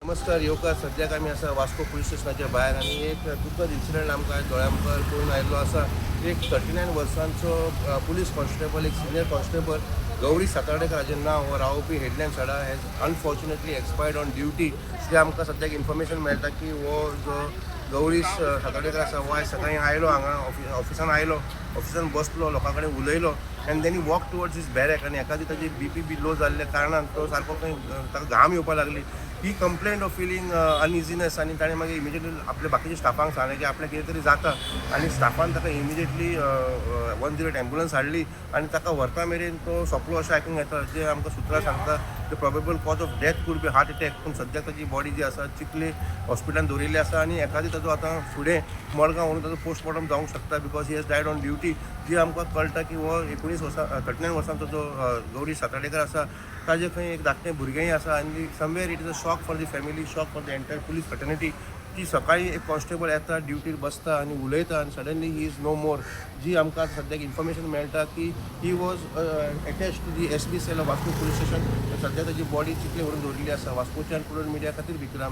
नमस्कार येवकार. सद्याक आमी आसा वास्को पुलीस स्टेशनाच्या भायर आनी एक दुखद इन्सिडंट आमकां दोळ्या मुखार पळोवन आयिल्लो आसा. एक 39 वर्सांचो पुलीस कॉन्स्टेबल, एक सिनियर कॉन्स्टेबल, गौरी सातार्डेकर हाजें नांव, हो रावपी headland Sada, has unfortunately expired on duty. जे आमकां सद्याक इन्फॉर्मेशन मेळटा की हो जो गौरीश सातार्डेकर आसा, हो आयज सकाळीं आयलो हांगा, ऑफिसान आयलो, ऑफिसान बसलो, लोकां कडेन उलयलो and then he walk towards his barrack आनी एकादी ताजी बीपी बी लो जाल्ल्या कारणान तो सारको खंय ताका घाम येवपाक लागली. He complained of feeling uneasiness आनी ताणें मागीर इमिजिएटली आपल्या बाकीच्या स्टाफांक सांगलें की आपल्याक कितें तरी जाता आनी स्टाफान ताका इमिजिएटली 108 एम्बुलन्स हाडली आनी ताका व्हरता मेरेन तो सोंपलो अशें आयकूंक येता. जे आमकां सुत्रां सांगता, the probable cause of death could be heart attack. पूण सद्याक ताजी बॉडी जी आसा, चिखले हॉस्पिटलान दवरिल्ली आसा आनी एकादी ताजो आतां फुडें मडगांव व्हरून ताजो पोस्टमॉर्टम जावंक शकता because he has died on duty. जी आमकां कळटा की हो 19 वर्सां, 39 वर्सांचो जो गौरी सातार्डेकर आसा, ताजे खंय एक धाकटें भुरगेंय आसा आनी somewhere it is a shock for the family, shock for the entire police fraternity की सकाळी एक कॉन्स्टेबल येता, ड्युटीर बसता आनी उलयता आनी suddenly he is no more. जी आमकां सद्याक इन्फॉर्मेशन मेळटा की he was attached to the SB cell of Vasco police station. सद्या ताजी बॉडी चिखले व्हरून दवरिल्ली आसा. वास्कोच्यान प्रुडंट मिडिया खातीर विक्रम.